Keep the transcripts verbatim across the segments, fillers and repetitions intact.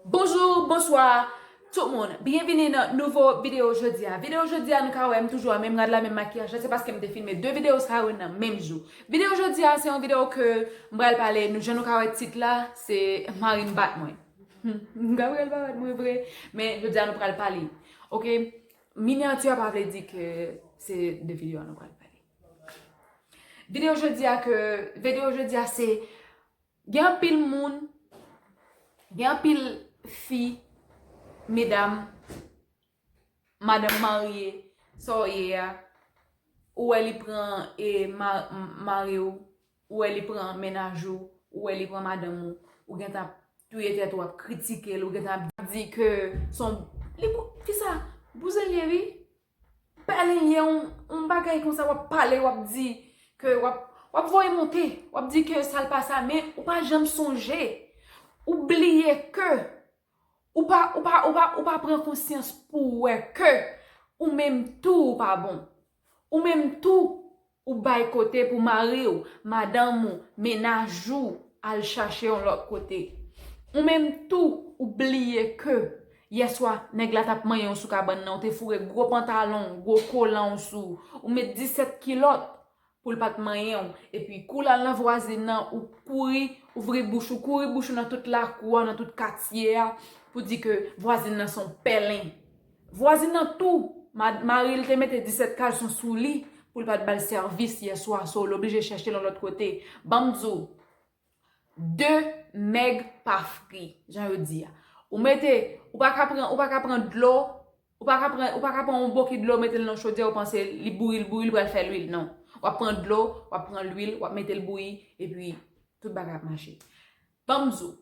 Bonjou, bonswa tout moun. Byenvini nan nouvo videyo jodi a. Videyo jodi a, nou ka wè m toujou a menm rad la, menm makiyaj la. Se paske m te filme de videyo sa yo nan menm jou. Videyo jodi a, se yon videyo ke m pral pale. Nou, jan nou ka wè tit la, se mari m bat mwen. M ka pral pa bat mwen vre, men jodi a nou pral pale. Oke? Minyati a pa vle di ke se de videyo a nou pral pale. Videyo jodi a ke, videyo jodi a se, gen anpil moun, gen anpil fi, medam, madanm marye, sa w ye a, ou wè li pran e ma, mari w, ou wè li pran mennaj ou, ou wè li pran madanm ou, ou gentan ap touye tèt ou, ap kritike l, ou gentan ap di ke son, li pou, fi sa, bouzen l ye wi. Pèlen ye yon, yon bagay konsa, w ap pale, w ap di ke w ap, w ap voye monte, w ap di ke sa l pa sa, men ou pa janm sonje, ou bliye ke ou pa, ou pa, ou pa, ou pa pran konsyans pou w wè ke ou menm tou ou pa bon. Ou menm tou ou bay kote pou mari w, madanm ou, mennaj ou al chache yon lòt kote. Ou menm tou ou bliye ke yèswa nèg la t ap manyen w sou kabann nan, ou te foure gwo pantalon, gwo kolan w sou, ou met disèt kilòt pou l pa t manyen w. Epi kou l al nan vwazin nan, ou kouri, ouvri bouch ou, kouri bouch ou nan tout lakou a, nan tout katye a, pou di ke vwazin nan se yon pèlen. Vwazin nan tou, ma, mari l te mete disèt kalson sou li pou l pa t ba l sèvis yèswa, so l oblije chèche l yon lòt kote. Ban m di w, de mèg pa fri, jan yo di a. Ou mete, ou pa ka pran, ou pa ka pran dlo, ou pa ka pran, ou pa ka pran yon bokit dlo, mete l nan chodyè, ou panse li bouyi, l bouyi, li pral fè lwil. Non. W ap pran dlo, w ap pran lwil, w ap mete l bouyi, epi tout bagay ap mache. Ban m di w,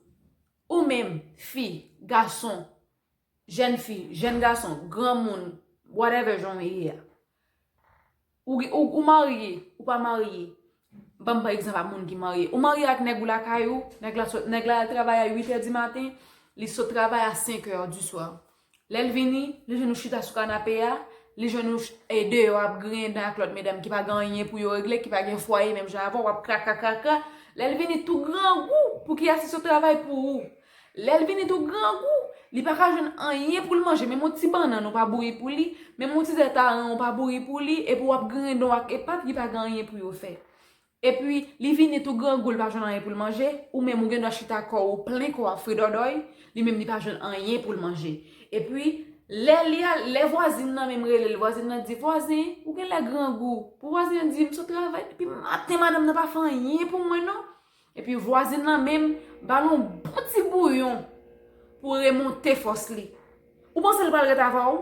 ou menm, fi, gason, jèn fi, jèn gason, granmoun, whatever jan w ye a. Ou, ou, ou marye, ou pa marye. Ban m pran egzanp a moun ki marye. Ou marye ak nèg ou lakay ou, nèg la sot, nèg la al travay a uit è di maten, li sot travay a senk è di swa. Lè l vini, li jwenn ou chita sou kanape a, li jwenn ou ch-, e deyò ap griyen dan ak lòt medam ki pa gen anyen pou yo regle, ki pa gen fwaye menm jan avè w, w ap kra kra kra kra. Lè l vini tou grangou, pou ki a si sot travay pou ou. Lè l vini tou grangou, li pa ka jwenn anyen pou l manje, menm yon ti bannann ou pa bouyi pou li, menm yon ti zèt aran ou pa bouyi pou li, epi w ap griyen dan w ak epat, li pa gen anyen pou yo fè. Epi, li vini tou grangou, li pa jwenn anyen pou l manje, ou menm ou gen dwa chita kò w plen kò w ap fredòdòy, li menm li pa jwenn anyen pou l manje. Epi, lè li al, lè vwazin nan menm rele l, vwazin nan di, "Vwazin, ou genlè grangou." Pou vwazin nan di, "M sot travay depi maten, madanm nan pa fè anyen pou mwen non." Epi vwazin nan menm ba l yon bon ti bouyon pou remonte fòs li. Ou panse l pral ret avè w?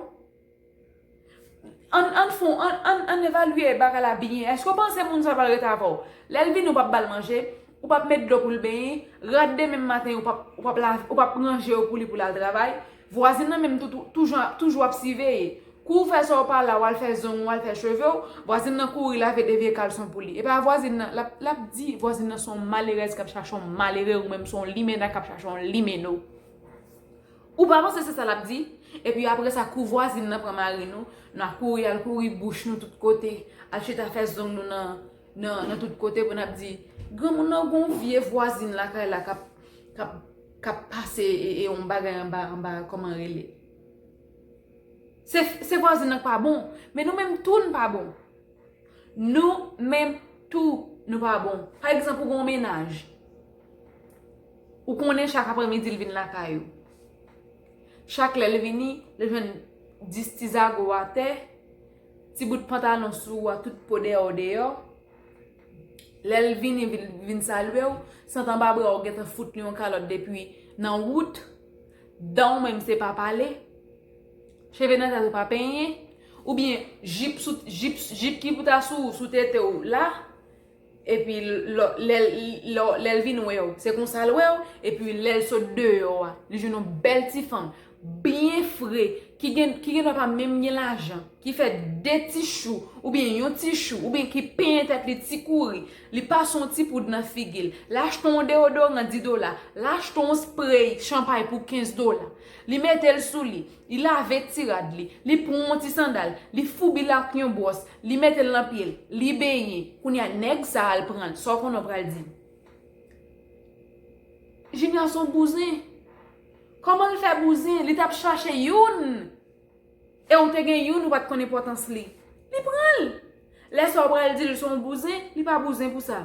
Ann, ann fon, ann, ann, ann evalye bagay la byen. Èske w panse moun sa pral ret avè w? Lè l vini, ou p ap ba l manje, ou p ap met dlo pou l benyen, rat demen maten, ou p ap, ou p ap lave, ou p ap ranje yo pou li pou l al travay. Vwazin nan menm tou, tou, toujou, toujou ap siveye. Kou w fè sa w pa la, w al fè zong ou, w al fè cheve w, vwazin nan kouri lave de vye kalson pou li. E pa vwazin nan, l ap, l ap di vwazin nan se yon malerèz k ap chache yon malere, ou menm se yon limena k ap chache yon limeno. Ou pa panse se sa l ap di? Epi apre sa, kou vwazin nan pran mari nou, n a kouri al kouri bouch nou tout kote, al chita fè zong nou nan, nan, nan tout kote pou n ap di, "Granmoun nan, gon vye vwazin lakay la k ap, k ap, k ap pase e, e yon bagay anba, anba, kòman rele?" Se, se vwazin nan k pa bon, men nou menm tou n pa bon. Nou menm tou, nou pa bon. Pa egzanp, ou gen yon mennaj. Ou konnen chak aprèmidi l vin lakay ou. Chak lè l vini, li jwenn dis ti zago atè, ti bout pantalon sou ou a, tout po dèyè w deyò. Lè l vini, vin, vin salye w, sant anba bra w gentan fout li yon kalòt depi nan wout. Dan w menm se pa pale. Cheve nan tèt ou pa penyen. Oubyen jip sou, jip, jip ki pou ta sou, sou tete w la. Epi lò, lè, lò, lè l vin wè w, se konsa l wè w. Epi lè l sot deyò a, li jwenn yon bèl ti fanm, byen fre, ki gen, ki gen dwa pa menm gen lajan, ki fè de ti chou, oubyen yon ti chou, oubyen ki penyen tèt li ti kouri, li pase yon ti poud nan figi l, l achte yon deodoran dis dola, l achte yon sprey chanpay pou kenz dola, li mete l sou li, li lave ti rad li, li pran yon ti sandal, li foubi l ak yon bwòs, li mete l nan pye l, li benyen. Kounye a, nèg sa a al pran l. Sa w konnen w pral di? Jimmy a se yon bouzen. Kòman l fè bouzen? Li t ap chache youn. E ou te gen youn, ou pa t konn enpòtans li. Li pran l. Lè sa w pral di l se yon bouzen, li pa bouzen pou sa.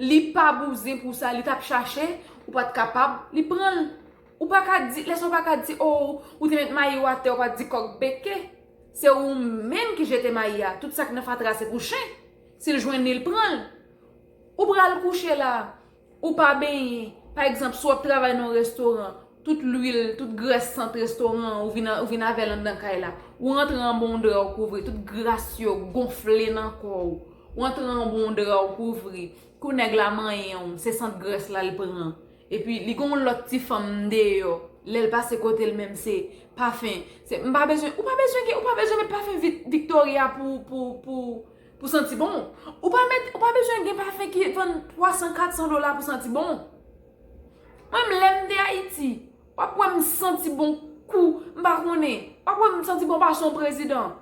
Li pa bouzen pou sa, li t ap chache, ou pa t kapab, li pran l. Ou pa ka di, lè sa w pa ka di, oh, ou te mèt mayi w atè, ou pa t di kòk beke. Se ou menm ki jete mayi a. Tout sa k nan fatra se pou chen. Si l jwenn li, l pran l. Ou pral kouche la, ou pa benyen. Pa egzanp, si w ap travay nan yon restoran, tout lwil, tout grès sant restoran an, ou vin, ou vin avè l anndan kay la. Ou rantre anba yon dra ou kouvri, tout gras yo gonfle nan kò w. Ou rantre anba yon dra ou kouvri. Kou nèg la manyen w, se sant grès la l pran. Epi li gen yon lòt ti fanm deyò. Lè l pase kote l menm se pafen. Se, m pa bezwen, ou pa bezwen gen, ou pa bezwen met pafen Vi-, Victoria pou, pou, pou, pou santi bon. Ou pa met, ou pa bezwen gen pafen ki vann twa san, kat san dola pou santi bon. Mwen menm, lè m te Ayiti, w ap wè m santi bon kou, m pa konnen. W ap wè m santi bon pase yon prezidan.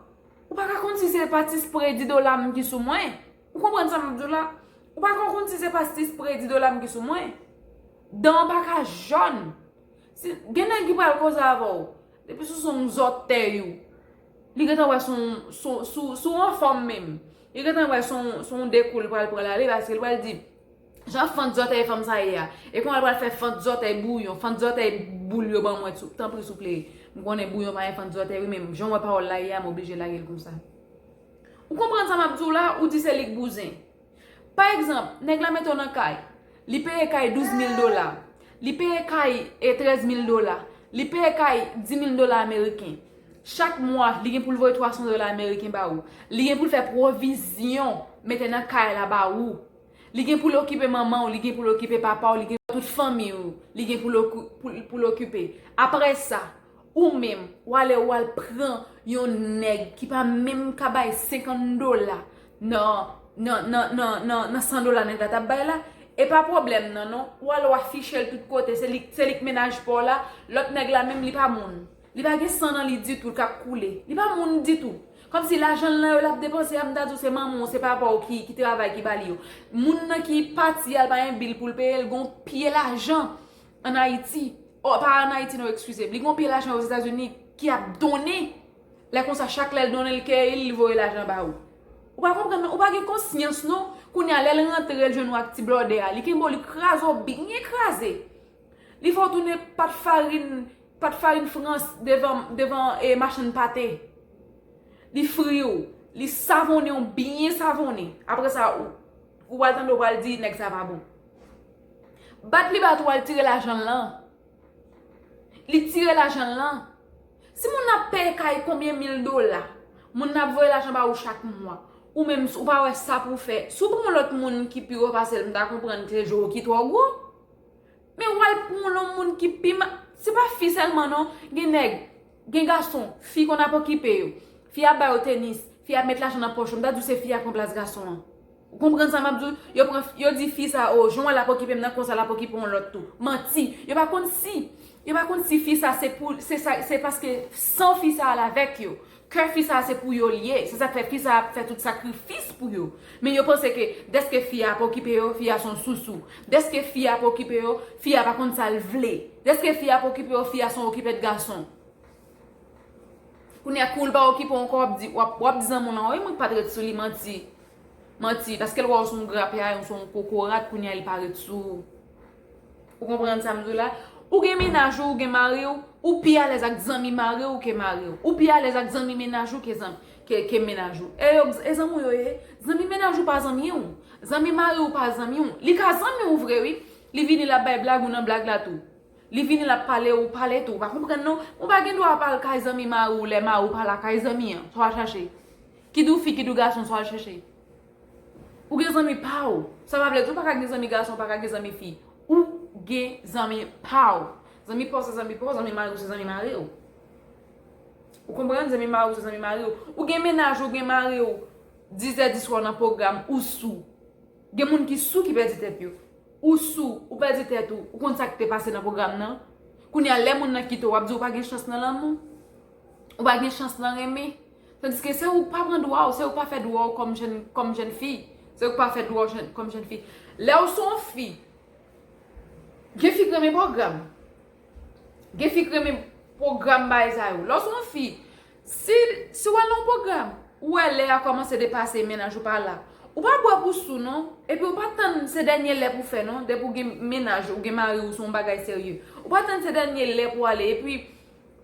Ou pa ka konn si se pa ti spre di dola m ki sou mwen. Ou konprann sa m ap di w la? Ou pa ka konn si se pa ti spre di dola m ki sou mwen. Dan an pa ka jòn. Si, gen nèg ki pral koze avè w. Depi sou son zòtèy ou. Li gentan wè son, son, sou, sou anfòm menm. Li gentan wè son, son dekou l pral pran l ale paske l pral di, jan fant zòtèy fanm sa ye a. E kòman l pral fè fant zòtèy bouyon, fant zòtèy boul yo ban mwen, sou, tanpri souple. M konnen bouyon pa gen fant zòtèy wi, men jan w wè pawòl la ye a, m oblije lage l konsa. Ou konprann sa m ap di w la? Ou di se li k bouzen. Pa egzanp, nèg la mete w nan kay. Li peye kay douz mil dola. Li peye kay, e, trèz mil dola. Li peye kay di mil dola ameriken. Chak mwa, li gen pou l voye twa san dola ameriken ba ou. Li gen pou l fè pwovizyon mete nan kay la ba ou. Li gen pou l okipe manman w, li gen pou l okipe papa w, li gen tout fanmi w, li gen pou l oku-, pou, pou l okipe. Apre sa, ou menm, w ale w al pran yon nèg ki pa menm ka bay senkant dola nan, nan, nan, nan, nan, nan san dola nèg la t ap bay la, e pa pwoblèm nan non, w al w afiche l tout kote, se li, se li k mennaj pa w la, lòt nèg la menm li pa moun. Li pa gen san nan li ditou, l k ap koule. Li pa moun ditou. Kòmsi lajan l lan yo l ap depanse a, m ta di w se manman w, se papa w ki, ki travay, ki ba li yo. Moun nan ki pati al pa gen bil pou l peye, l gen yon pye lajan ann Ayiti. O, pa ann Ayiti non, eskize m. Li gen yon pye lajan Ozetazini ki ap donnen. Lè konsa, chak lè l donnen, l keyi l, li voye lajan ba ou. Ou pa konprann non, ou pa gen konsyans non. Kounye a, lè l rantre, l jwenn ou ak ti blòdè a. Li kenbe w, li kraze w byen kraze. Li fè w tounen pat farin, pat farin Frans devan, devan, e, machann pate. Li fri w, li savonnen w byen savonnen. Apre sa, ou, ou pral tande w pral di nèg sa pa bon. Bat li bat ou al tire lajan l lan. Li tire lajan l lan. Si moun nan ap peye kay konbyen mil dola, moun nan ap voye lajan ba ou chak mwa. Ou menm, ou pa wè sa pou w fè. Si w pran yon lòt moun ki pi wo pase l, m ta konprann ke je w ki twò gwo. Men w al pran yon moun ki pi ma-, se pa fi sèlman non, gen nèg, gen gason, fi konn ap okipe yo. Fi ap ba yo tenis, fi ap met lajan nan pòch yo, m ta di w se fi a pran plas gason an. Ou konprann sa m ap di w? Yo pran, yo di fi sa, o, jan w wè l ap okipe m nan, konsa l ap okipe yon lòt tou. Manti. Yo pa konn si, yo pa konn si fi sa se pou, se sa, se paske san fi sa al avèk yo. Kè fi sa se pou yo l ye. Se sa k fè fi sa ap fè tout sakrifis pou yo. Men yo panse ke dèske fi a ap okipe yo, fi a se yon sousou. Dèske fi a ap okipe yo, fi a pa konn sa l vle. Dèske fi a ap okipe yo, fi a se yon okipèt gason. Kounye a, kou l pa okipe w ankò, w ap di, w ap, w ap di zanmi w lan, wi, mwen k pa t ret sou li, manti. Manti, paske l wè w se yon grapya, se yon kokorat, kounye a, li pa ret sou ou. Ou konprann sa m di w la? Ou gen mennaj ou, ou gen mari w, ou pi alèz ak zanmi mari w ke mari w. Ou pi alèz ak zanmi mennaj ou ke zanmi, ke, ke mennaj ou. E yo, e zanmi w yo ye. Zanmi mennaj ou pa zanmi w. Zanmi mari w pa zanmi w. Li ka zanmi w vre, wi. Li vini, l ap bay blag ou nan blag la tou. Li vini, l ap pale, ou pale tou. Ou pa konprann non. Ou pa gen dwa pa al kay zanmi mari w lè mari w pa lakay zanmi an. Sa w al chache. Kidou fi, kidou gason, sa w al chache. Ou gen zanmi pa w. Sa pa vle di ou pa ka gen zanmi gason, ou pa ka gen zanmi fi. Ou gen zanmi pa w. Zanmi pa w se zanmi pa w, zanmi mari w se zanmi mari w. Ou konprann? Zanmi mari w se zanmi mari w. Ou gen mennaj ou, gen mari w, dizè di swa nan pwogram, ou sou. Gen moun ki sou ki pèdi tèt yo. Ou sou, ou pèdi tèt ou, ou konn sa k te pase nan pwogram nan? Kounye a, lè moun nan kite w, w ap di ou pa gen chans nan lanmou? Ou pa gen chans nan renmen? Tandiske se ou k pa pran dwa w, se ou k pa fè dwa w kòm jèn, kòm jèn fi. Se ou k pa fè dwa w jèn, kòm jèn fi. Lè w se yon fi, gen fi k renmen pwogram. Gen fi k renmen pwogram bagay sa yo. Lè w se yon fi, si, si w al nan yon pwogram, ou wè lè a kòmanse depase, mennaj ou pa la. Ou pa bwè pou sou non, epi ou pa tann se dènye lè pou fè non, depi w gen mennaj, ou gen mari, ou se yon bagay serye. Ou pa tann se dènye lè pou ale, epi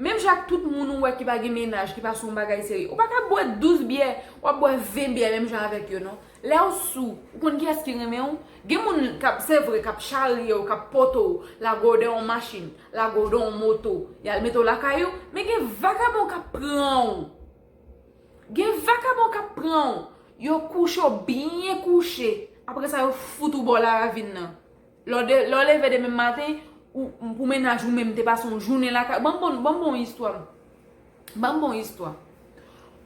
menm jan ak tout moun ou wè ki pa gen mennaj, ki pa se yon bagay serye. Ou pa ka bwè douz byè, w ap bwè ven byè menm jan avèk yo non. Lè w sou, ou konn kiyès ki renmen w? Gen moun k ap, se vre, k ap charye w, k ap pote w, lage w dan yon machin, lage w dan yon moto, y al mete w lakay ou, men gen vakabon k ap pran w. Gen vakabon k ap pran w, yo kouche w byen kouche, apre sa yo fout ou bò laravin nan. Lè w de-, lè w leve demen maten, ou, pou mennaj ou menm te pase yon jounen lakay, ban m bon, ban m bon istwa. Ban m bon istwa.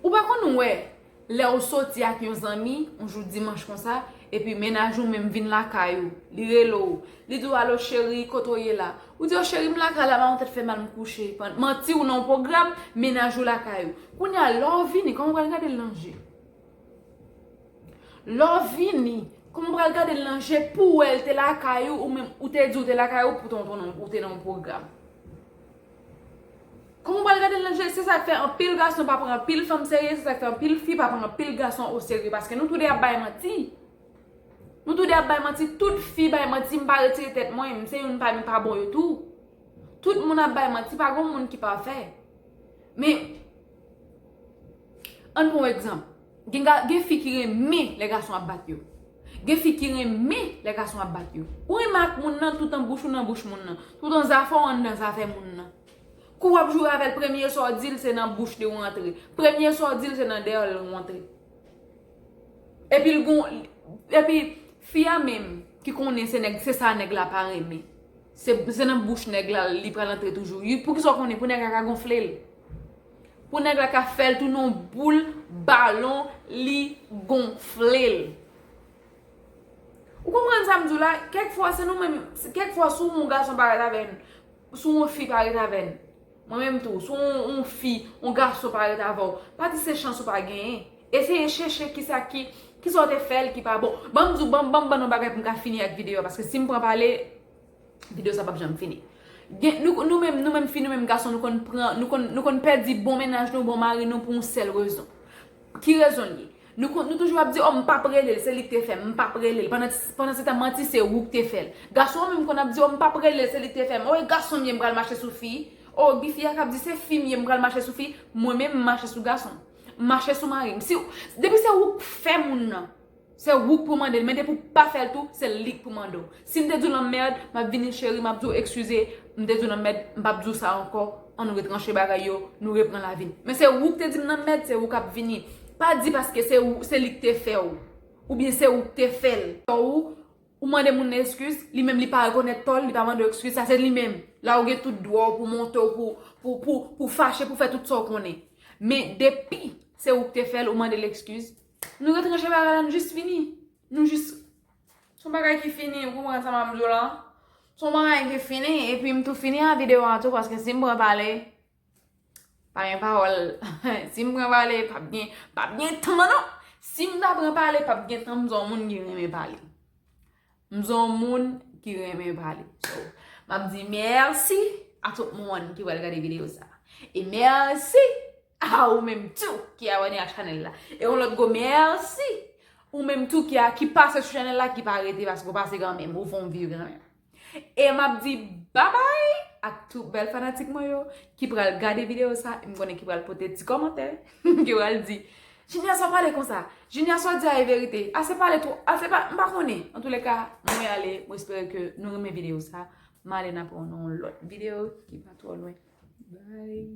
Ou pa konn wè, lè w soti ak yon zanmi, yon jou dimanch konsa, epi mennaj ou menm vin lakay ou, li rele w, li di w, "Alo cheri, kote w ye la?" Ou di, "O cheri, m lakay la, men yon tèt fè mal, m kouche." Manti ou nan yon pwogram, mennaj ou lakay ou. Kounye a, lè w vini, kòman w pral gade l nan je? Lè w vini, kòman w pral gade l nan je pou w wè l te lakay ou, ou menm, ou te di w te lakay ou, poutan ou te nan, ou te nan yon pwogram? Kòman w pral gade l nan je? Se sa k fè anpil gason pa pran anpil fanm serye, se sa k fè anpil fi pa pran anpil gason oserye, paske nou toude ap bay manti. Nou toude ap bay manti, tout fi bay manti, m pa retire tèt mwen, m se youn pami pa bon yo tou. Tout moun ap bay manti, pa gen moun ki pafè. Men, ann pran yon egzanp. Gen ga-, gen fi ki renmen lè gason ap bat yo. Gen fi ki renmen lè gason ap bat yo. Ou renmen ak moun nan, tout an bouch ou nan bouch moun nan. Tout an zafè w anndan zafè moun nan. Kou w ap joure avè l, premye sa w di l, se nan bouch li w rantre. Premye sa w di l, se nan dèyè l rantre. Epi l gon, epi fi a menm ki konnen se nèg, se sa nèg la pa renmen. Se, se nan bouch nèg la li pral antre toujou. Poukisa w konnen? Pou nèg la ka gonfle l. Pou nèg la ka fè l tounen yon boul balon, li gonfle l. Ou konprann sa m di w la? Kèk fwa, se nou menm, kèk fwa, si yon gason pa ret avè n, si yon fi pa ret avè n, mwen menm tou, si yon, yon fi, yon gason pa ret avè w, pa di se chans ou pa genyen. Eseye chèche kisa ki, kisa w te fè l ki pa bon. Ban m di w, ban m, ban m, ban m yon bagay pou m ka fini ak videyo a, paske si m pran pale, videyo sa p ap janm fini. Gen, nou, nou menm, nou menm fi, nou menm gason, nou konn pran, nou konn, nou konn pèdi bon mennaj nou, bon mari nou pou yon sèl rezon. Ki rezon l ye? Nou konn, nou toujou ap di, "O, m p ap rele l, se li k te fè m, m p ap rele l." Pandan, pandan se tan manti, se ou k te fè l. Gason an menm konn ap di, "O, m p ap rele l, se li k te fè m." O, e gason m ye, m pral mache sou fi. O, gen fi a k ap di, "Se fi m ye, m pral mache sou fi." Mwen menm, m mache sou gason. M mache sou mari m. Si, depi se ou k fè moun nan, se ou k pou mande l, men depi w pa fè l tou, se li k pou mande w. Si m te di w lanmèd, m ap vini, cheri, m ap di w eskize, m te di w lanmèd, m p ap di w sa ankò, ann retranche bagay yo, nou repran lavi n. Men se ou k te di m lanmèd, se ou k ap vini. Pa di paske se ou, se li k te fè w, oubyen se ou k te fè l. Ou, ou mande moun nan eskiz, li menm li pa rekonèt tò l, li pa mande w eskiz, sa se li menm. La ou gen tout dwa w pou monte w, pou, pou, pou, pou fache, pou fè tout sa w konnen. Men depi se ou k te fè l, ou mande l eskiz, nou retranche bagay la, nou jis fini. Nou jis, se yon bagay ki fini, ou konprann sa m ap di w la? Se yon bagay ki fini, epi m tou fini a videyo a tou, paske si m pran pale, pa gen pawòl. Si m pran pale, p ap gen, p ap gen tan non. Si m ta pran pale, p ap gen tan, m se yon moun ki renmen pale. M se yon moun ki renmen pale. So, m ap di mèsi a tout moun ki pral gade videyo sa. E mèsi a ou menm tou ki abòne ak chanèl la. E yon lòt gwo mèsi ou menm tou ki a, ki pase sou chanèl la, ki pa rete paske w pase kanmenm, ou fè yon vye kanmenm. E m ap di babay ak tout bèl fanatik mwen yo ki pral gade videyo sa, e m konnen ki pral pote ti kòmantè, ki pral di, "Junior, sa w pale konsa? Junior, sa w di a e verite? Ase pale twò, ase pa, m pa konnen." Antouleka, mwen ale, mwen espere ke nou renmen videyo sa. M ale n ap wè w nan yon lòt videyo ki pa twò lwen. Bye.